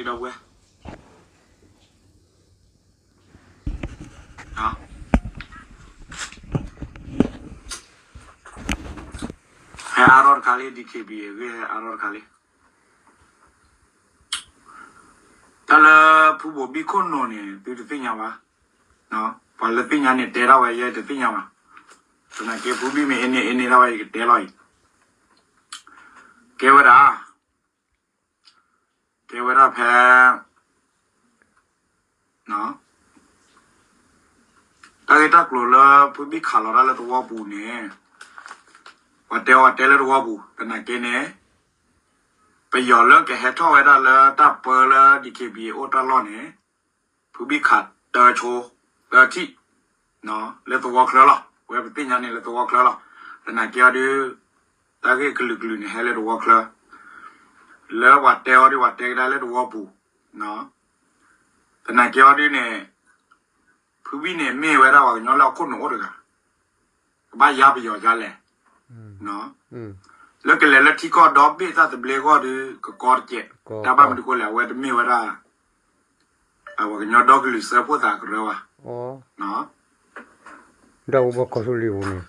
ဒီပုၢ်ဝဲၢ်, ဟဲအါထီၣ်တခါလံ DKBA ဂ့ၢ် ဟဲအါထီၣ်တခါလံ. တၢ်လၢဖုဘိၣ်ဘံၣ်ခိၣ်နူာ်န့ၣ် သုတသ့ၣ်ညါဘၣ်. ပှၤလၢသ့ၣ်ညါန့ၣ် တဲထီၣ်ဝဲ ယဲတသ့ၣ်ညါဘၣ်. သနာ်က့ ဖုဘံၣ်မ့ၢ်အ့န့ၢ်အ့န့ၢ်ထီၣ်ဝဲ ယကတဲလီၤအံၤ. ကဲဝဲဒၣ် ကဲဝဲဒၣ်ဖဲ တၢ်ဂ့ၢ်တၢ်ကျိၤလၢဖုဘံၣ်ခးလီၤတၢ်လၢသဝီပူၤန့ၣ်, ပှၤတဲအီၤတဲလၢသဝီပူၤ သနာ်က့န့ၣ်, ပယီၤလၢကဟဲထီၣ်ဝဲဒၣ်လၢတၢ်ပၢလၢ DKBA အိၣ်တၢ်လီၢ်န့ၣ်, ဖုဘံၣ်ခးတၢဆိ သၢထံၣ် လၢသဝီချၢလီၤ. ဝဲပသ့ၣ်ညါန့ၣ်လၢသဝီချၢလီၤ. သနာ်က့အီၤဒုး တၢ်ဂ့ၢ်ကလုာ်ကလုာ်န့ၣ် ဟဲလၢသဝီချၢ, လၢပှၤတဲအီၤဒုး ပှၤတဲကဒါလၢသဝီပူၤ, သနာ်က့အီၤဒုးန့ၣ်, ဖုဘံၣ်န့ၣ် မ့ၢ်ဝဲဒၣ်ပှၤကညီလၢအခိၣ်နူာ်အိၣ်တဂၤ, ကဘၣ်ယါပယီၤယါလဲၣ်, လၢကလဲၤလၢထံကီၢ်ဒီဘ့ၣ်တၢ်သဘျ့အဂီၢ်ဒုး ကကီတကဲး, တၢ်ဘၣ်မနုၤဃိလဲၣ် အဝဲတမ့ၢ်ဝဲဒၣ် အပှၤကညီဒီကလုာ်စၢဖှိၣ်သးကရၢဘၣ်. တၢ်အိၣ်ဘၣ်ကီၢ်သူလ့ၤပူၤန့ၣ်,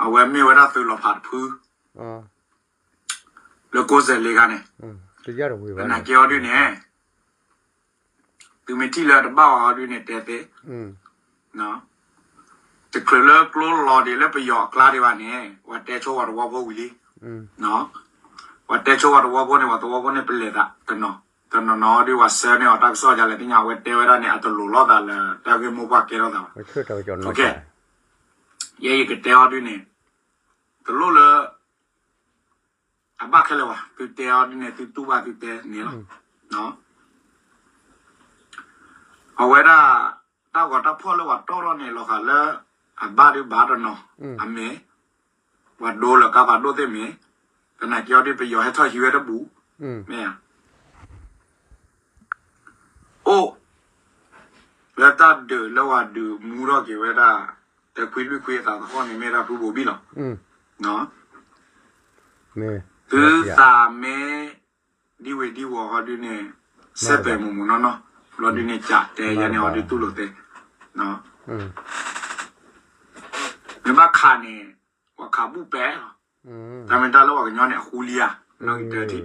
အဝဲမ့ၢ်ဝဲဒၣ်သုးလီၤဖးတဖု လၢကိးစဲးလ့ခါန့ၣ်, သနာ်က့အီၤဒုးန့ၣ်, သုမ့ၢ်ထံၣ်လၢတဘၣ်အီၤဒုးန့ၣ်တဲသ့, တချုးလၢကျိလီၤဒံးလၢပယီၤအကျါဒံးဘၣ်န့ၣ် ပှၤတဲဆိပှၤသဝီဖိဝံၤလံ. ပှၤတဲဆိပှၤသဝီဖိန့ၣ် ပှၤသဝီဖိန့ၣ်ပလဲၤသးတနီၤ, တနီၤနီၤဒုးပှၤဆှၢန့ၢ်အီၤတၢ်ကစီၣ်ဒ်လဲၣ်သ့ၣ်ညါ အဝဲတဲဝဲဒၣ်န့ၣ် အတလိၤလိာ်သးလၢတၢ်ဂ့ၢ်မိၢ်ပှၢ်ကဲထီၣ်သးဘၣ်. ယဲယကတဲအီၤဒုးန့ၣ်, တလိၣ်လၢ အဘၣ်ခဲလၢာ်ဘၣ်, သုတဲအီၤဒ်န့ၣ် သုတူၢ်ဘၣ်သုတဲန့ၣ်လီၤ. အဝဲဒၣ် တၢ်ဂီၤတၢ်ဖီၣ်လၢပှၤတီၢ်ထီၣ်န့ၣ် လီၤဂာ်လၢ အဘၣ်ဒုးဘၣ်တနီၤ, အမ့ၢ် ပှၤဒိလၢကါပှၤဒိၣ်သ့ၣ်မ့ၢ်, သနာ်က့အီၤဒုးပယီၤဟဲထီၣ်ဟံးဝဲတဘူၣ်, မ့ၢ်ဧါ. အိၣ် လၢတၢ်ဒုးလၢပှၤဒုးမူထီၣ်က့ၤဝဲဒၣ် တခွံလွံၢ်ခွံအသးသဟီၣ်န့ၣ် မ့ၢ်ဒၣ်ဖုဘိၣ်ဘံၣ်လီၤ. သုသးမ့ၢ် ဒံဝ့ၤဒံဝီၤဟီဒုးန့ၣ် စဲးပဲာ်မုာ်မုာ်နီၢ်နီၢ်, ဘျီဒုးန့ၣ် ကးတဲယဲန့ၣ်ဟီဒုးတူၢ်လိာ်သ့ မ့ၢ်ဘၣ်ခးန့ၣ် ပှၤခးဘူၣ်ပဲာ်လီၤ. တၢ်မ့ၢ်တၢ်လၢပှၤကညီန့ၣ် အဃူလံဧါ, နီၣ်ဂံၢ်တၢထံၣ်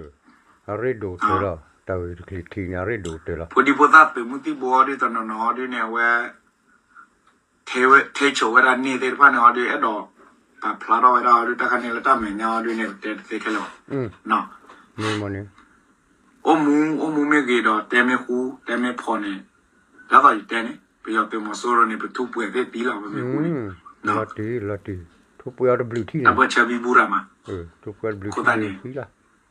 အရ့ဒိၣ်တၢၢ်လီၤ, တၢ်ဝံၤတချံးထံးန့ၣ် အရ့ဒိၣ်တၢၢ်လီၤ. ဖိဒံဖိသၣ်သုးမုၢ်သံၣ်ဘိအီၤဒုး တနီၤနီၤအီၤဒုးန့ၣ် အဝဲ ထ့ဆိးဝဲဒၣ်န့ၢ်သ့ၣ်တဖၣ်န့ၣ်အီၤဒုး အဲၣ်ဒိးပာ်ဖျါထီၣ်ဝဲဒၣ်အီၤဒုး တၢ်ခါန့ၣ်လၢတၢ်မဲာ်ညါအီၤဒုးန့ၣ် ပတဲတသ့ခဲလၢာ်ဘၣ်. အိၣ်မူအိၣ်မူမ့ၢ်ဂ့ၤဒီး တဲမ့ၢ်ဃူ တဲမ့ၢ်ဖိးန့ၣ် ဒ်သိးယတဲန့ၣ် ပယီၤသုးမီၤစိရိၤန့ၣ် ပထူးပှဲၤသ့ၣ်သံလီၤ ပမ့ၢ်ဃူန့ၣ် လီၤတံၢ်လီၤတံၢ် ထူးပှဲၤအီၤတဘျုးထံၣ်န့ၣ် အဘၢၣ်ဆၢဘံဘူရၤမး ထူးပှဲၤတဘျုးထံၣ်န့ၣ်သံလီၤ.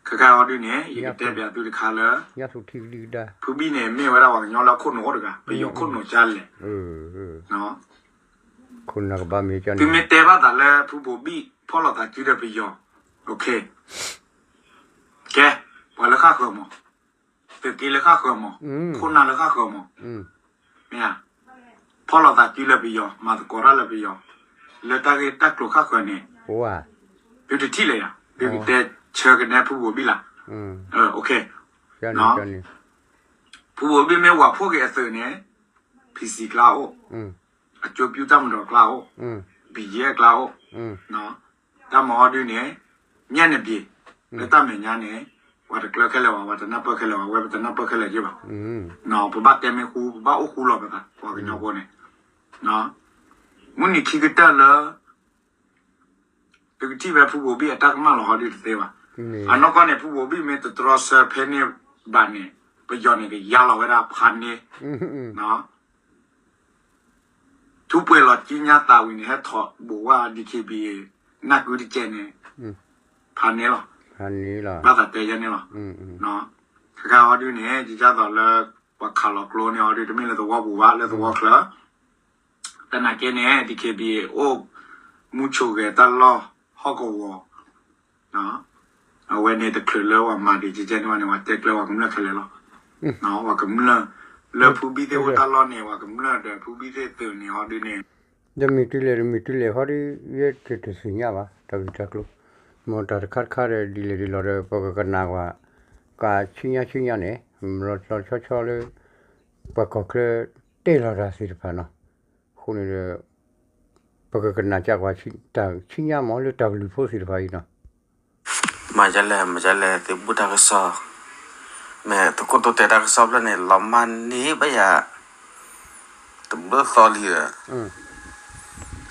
ခဲခါအီၤဒုးန့ၣ် ယကတဲပျးသုတခါလၢ ညၣ်သူထံကဒံကဒါ ဖုဘံၣ်န့ၣ် မ့ၢ်ဝဲဒၣ်ပှၤကညီလၢအခိၣ်နူာ်အိၣ်တဂၤ ပယီၤခိၣ်နူာ်ကလဲၣ် ခိၣ်နူာ်ကဘၣ်မ့ၢ်ကန့ၣ် သုမ့ၢ်တဲဘၣ်သးလၢဖုဘိၣ်ဘံၣ် ဖီၣ်လိာ်သးစုဒီးပယီၤ ကဲ ပှၤလၢဃၣ်ဃၢၤမး သုးက့လၢဃၣ်ဃၢၤမး ခိၣ်နၢ်လၢဃၣ်ဃၢၤမး မ့ၢ်ဧါ ဖီၣ်လိာ်သးစုလၢပယီၤ မၤသကိးတၢ်လၢပယီၤ လၢတၢ်ဂ့ၢ်တၢ်ကျိၤဃၣ်ဃၢၤန့ၣ် သုတထံၣ်လၢၤယၤ သုကတဲဆၢကနဲဖုဘိၣ်ဘံၣ်လၢ် ဖုဘိၣ်ဘံၣ်မ့ၢ်ဝၤဖှိၣ်က့ၤအသုးန့ၣ် ဖံစံၤကျါအိၣ် အကၠိပျူၢ်တၢ်မၤဒီးကျါအိၣ် ဘံၣ်ယဲၢ်ကျါအိၣ် တၢ်မၤအီၤဒုးန့ၣ် ညၣ်နဘံၣ် လၢတၢ်မဲာ်ညါန့ၣ် ပှၤတကျၢၤခဲလၢာ်ဘၣ် ပှၤတနၢ်ပၢၢ်ခဲလၢာ်ဘၣ် ဝဲပတနၢ်ပၢၢ်ခဲလၢာ်က့ဘၣ် ပဘၣ်တဲမ့ၢ်ဃူ ပဘၣ်အိၣ်ဃူလီၤပသး ပှၤကညီဖိန့ၣ် မုၢ်နံၤခံကတၢၢ်လၢ သုကထံၣ်ဖဲဖုဘိၣ်ဘံၣ်အတၢ်ကမၣ်လီၤဟီဒုးတသ့ဘၣ်. အနီၢ်ကီၢ်န့ၣ် ဖုဘိၣ်ဘံၣ်မ့ၢ်တတြီဆၢဖဲန့ၣ်ဘၣ်န့ၣ် ပယီၤန့ၣ်ကယါလီၤဝဲဒၣ်ဖးန့ၢ် ထူးပှဲၤလီၤကံညါသးဝံၤန့ၣ် ဟဲထီၣ်ဘိးဝဲ DKBA နၢ်ကုတကဲးန့ၣ် ဖးန့ၢ်လီၤ. ဘၣ်သးတဲယဲန့ၣ်လီၤ. ခဲခါအီၤဒုးန့ၣ် ယယါသိးလၢ ပှၤခးလီၤကျိန့ၣ်အီၤဒုး တမ့ၢ်လၢသဝီပူၤဘၣ် လၢသဝီချၢ သနာ်က့န့ၣ် DKBA အိၣ်မူဆိၣ်ဂဲၤတၢ်လီၢ်ဟီၣ်ကဝီၤ အဝဲန့ၣ်တချုးလၢပှၤမၤဒံးကဲကဲန့ၣ်ဘၣ်န့ၣ် ပှၤတဲကျၢၤပှၤကမျၢၢ်ခဲလၢာ်လီၤ. ပှၤကမျၢၢ်လၢဖုဘံၣ်သ့ၣ်အိၣ်တၢ်လီၢ်န့ၣ် ပှၤကမျၢၢ်ဒီးဖုဘံၣ်သ့ၣ်သုးန့ၣ်အီၤဒုးန့ၣ် တမ့ၢ်တုၤလဲၣ်တမ့ၢ်တုၤလဲၣ်ဟီဒုး ယဲတသ့ၣ်ညါဘၣ် တၢ်ဂ့ၢ်တၢ်ကျိၤ မ့ၢ်တၢ်တခါတခါဒီးဒ်လဲၣ်ဒ်လဲၣ်ဒီး ပကကနၣ်ကွၢ် ကးဆူညါဆူညါန့ၣ် လီၤလီၤဆီဆီလၢ ပှၤကီၢ်ချၢတဲလီၤတၢ်သ့ၣ်တဖၣ်နီၤ, အဃိန့ၣ်ဒီး ပကကနၣ်ကကွၢ် တၢ်ဆူညါမ့ၢ်လၢတၢ်ကလုၢ်ဖိသ့ၣ်တဖၣ်အံၤနီၤ. မၤဒ်လဲၣ် မၤဒ်လဲၣ် သုးဘူးတၢ်ကစီၣ်, မ့ၢ်သုးခိၣ်တိတဲာ်တၢ်ကစီၣ်ဖျၢၣ်န့ၣ် လီၤမၢ်န့ၢ်ဘၣ်ယၤ တဘျီသီလံဒီး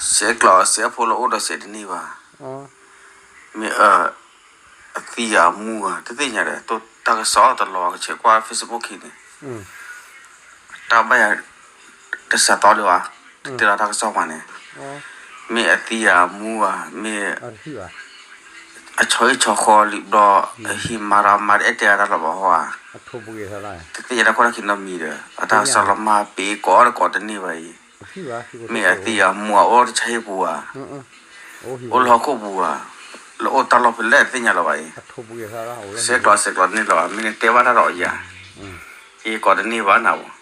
စဲးကျိးစဲးဖိလၢအိၣ်ဒီးစဲးတန့ၢ်ဘၣ်, မ့ၢ်အ အသံဧါ အမူဧါ တသ့ၣ်ညါဒီး တိၢ်တၢ်ကစီၣ်တလီၤ ကဆဲးကွၢ် Facebook ခံန့ၣ် တၢ်ဘၣ်ယၤ တစးသီလၢၤဘၣ်, တတဲလီၤတၢ်ကစီၣ်ပှၤန့ၣ်, မ့ၢ်အသံဧါ အမူဧါ မ့ၢ် အဆီဟံၣ်ဆီဃီလံဘျီ အဟံၣ်မၤရၤမၤတအဲၣ်တဲအတၢ်လီၤဘၣ်ဟီဧါ, တသ့ၣ်ညါတၢ်ကီတၢ်ခဲနီတမံၤဒီး အတၢ်ကစီၣ်လီၤမၢ်ပ့ၤကိးဒီးကိးတန့ၢ်ဘၣ်အံၤ, မ့ၢ်အသံဧါ အမူဧါ အိၣ်တၢ်ဆါဟံၣ်ပူၤဧါ အိၣ်လၢဟီၣ်ခိၣ်ပူၤဧါ, လၢအိၣ်တၢ်လီၢ်ဖဲလဲၣ်တသ့ၣ်ညါလၢၤဘၣ်အံၤ, စဲးကျိးစဲးကျိးတန့ၢ်လၢၤဘၣ် မ့ၢ်နတဲဘၣ်တၢ်ဒီးယၤ, ယကိးတန့ၢ်ဘၣ်နၤဘၣ်,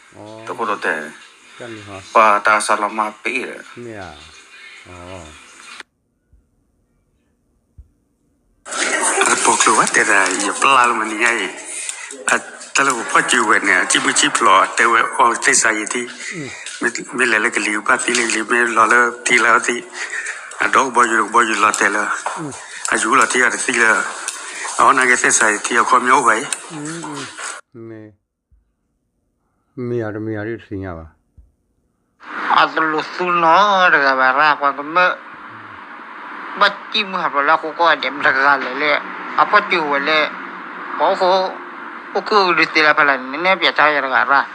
သုးခိၣ်တိတဲာ်, ပှၤတၢ်ကစီၣ်လီၤမၢ်ပ့ၤဒီး အတပိာ်ကျိၤဘၣ်တဲဒၣ် ယပျၢ်လၢမနုၤညါအံၤ, တၢ်လၢပဖီၣ်စုဝဲန့ၣ် အစံၣ်မုၢ်စံၣ်ဖျိး တဲဝဲအီၤသ့ၣ်စးယံာ်ထံ, မ့ၢ်လဲၤလၢကလံၤဘၣ်သံလၢကလံၤ မ့ၢ်လီၤလၢထံလၢအီၤသံ, အဒီကဘီယူၤတကဘီယူၤလီၤတဲာ်လၢ, အယူၤလီၤထံအီၤတသံလၢ, အဝဲနာ်က့သ့ၣ်စးယံာ်ထံအခီပညီအိၣ်ဘၣ်အံၤ မ့ၢ်ဧါတမ့ၢ်ဧါဒ်တသ့ၣ်ညါဘၣ်. အတလိၣ်သူနီတဂၤဘၣ်ရၣ် ပှၤကမၢ, ဘၣ်စံၣ်မုၢ်ဟးဖျိးလၢအဃိကီၢ်ဒဲး မတဂၤလဲၣ်လၢ အဖီၣ်စုဝဲလၢ, ပှၤအိၣ်ဃိ, အိၣ်ခုၣ်ဒုးသ့လၢဖဲလဲၣ်န့ၣ် နနဲၣ်ပၠးတၢ်ယၤတဂၤရၣ်.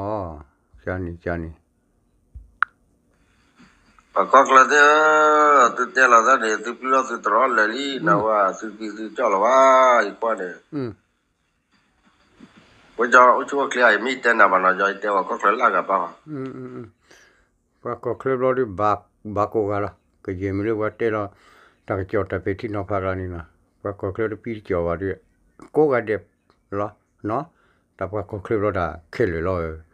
ကန့ၣ်ကန့ၣ် ပှၤကီၢ်ချၢသ့ၣ်ဧၢ, သုတဲလီၤသးန့ၣ် သုပျုၢ်ထီၣ်သုတရီလၢာ်လံ, နဝဲ သုသံသုကၠီၣ်လီၤဘၣ်, ယကွၢ်န့ၣ်, ဝဲကၠီအိၣ်ဆူၣ်အိၣ်ချ့ဧါ, ယမ့ၢ်ယတဲနၤဘၣ်နီၤ, ယတဲပှၤကီၢ်ချၢလၢအဂၤဘၣ်ဘၣ်, ပှၤကီၢ်ချၢဘျီဒုး ဘၣ်ကိးဂၤလီၤ, ကယဲၢ်မ့ၢ်လၢပှၤတဲလီၤ တၢ်ကစီၣ်တၢ်ပဲာ်ထံနီၤဖးကျါန့ၣ်နီၤ, ပှၤကီၢ်ချၢတပံတကၠီၤဘၣ်ဒီး ကိးဂၤဒဲးလီၤ, တၢ်ပှၤကီၢ်ချၢဘျီတၢ်ခဲလၢာ်လီၤ,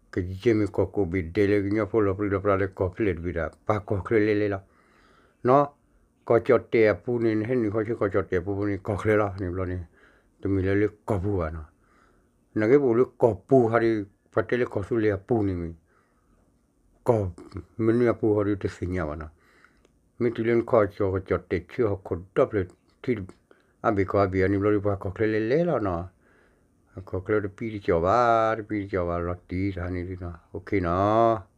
ကယဲၢ်မ့ၢ်ကီၢ်ကိးဘ့ၣ်ဒဲးလၢကညီဖိလီၤပြံလီၤပြါလၢကီၢ်ဖဲလဲၣ်တဘ့ၣ်ဒၣ် ပှၤကီၢ်ချၢလဲၤလဲၤလီၤ, နီၤ, ကီၢ်ကၠီၣ်တဲၣ်အပူၤန့ၣ် နဟဲနုာ်ခီဆူကီၢ်ကၠီၣ်တဲၣ်အပူၤန့ၣ် ကီၢ်ချၢလီၤန့ၣ်ဘျီန့ၣ်, တမ့ၢ်လၢလၢကီၢ်ပူၤဘၣ်နီၤ, နာ်က့ပအိၣ်လၢကီၢ်ပူၤဟီဒီး ပှၤတဲလၢကီၢ်သူလ့ၤအပူၤန့ၣ်မ့ၢ် ကီၢ်မနုၤအပူၤဟီဒီးတသ့ၣ်ညါဘၣ်နီၤ, မ့ၢ်တုၤလၢနခီၣ်ကၠီၣ်ကီၢ်ကၠီၣ်တဲၣ်ဆူဟီၣ်ခိၣ်ဒီဖျၢၣ်ထံ အဘ့ၣ်ကီၢ်အဘ့ၣ်အန့ၣ်ဘျီဒီး ပှၤကီၢ်ချၢလဲၤလဲၤလီၤနီၤ, ကီၢ်ချၢတပံတကၠီၤဘၣ် တပံတကၠီၤဘၣ်လီၤတံၢ်တၢ်န့ၣ်နီၤ, OKနီၤ.